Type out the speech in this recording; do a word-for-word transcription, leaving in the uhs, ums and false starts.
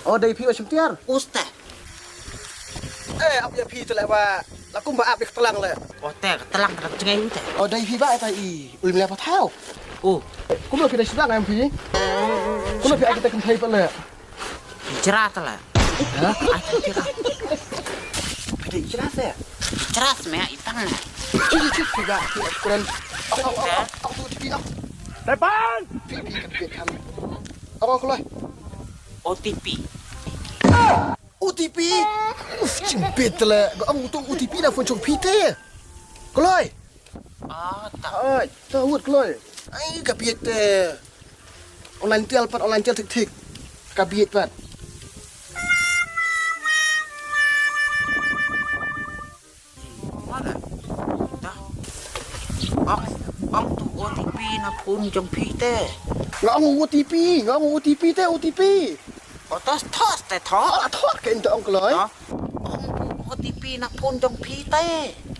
O dei phi ba shim tiar. Uste. Eh, ap ïa phi te leh ba la kum ba ap ïa ka tlang leh. O te ka tlang ka jngai u te. O dei phi ba ta i ul mla pa thau. O. Kumno phi dei sdang em phi? Kumno phi ai kita kynthei pa leh? Jra te leh. Ha? Ai te jra. Phi dei jra te. Jra me i tang ne. Phi phi phi ba phi kuran. Au au au au tu phi au. Tepan. Phi phi kan phi kan. Au au kloi. O T P. O T P. Uf, jing bit le. Ga ong tu O T P na phone jong phi te. Kloi. Ah, ta. Ai, ta wut kloi. Ai ka biet te. Online tial pat, online tial tik tik. Ka biet pat. Mala. Ta. Ong, ong tu O T P na phone jong phi te. Nga ong O T P, nga ong O T P te, O T P. O tos tos te tos. Ah, tos ke ento ong kloi. Ong O T P na phone jong phi te.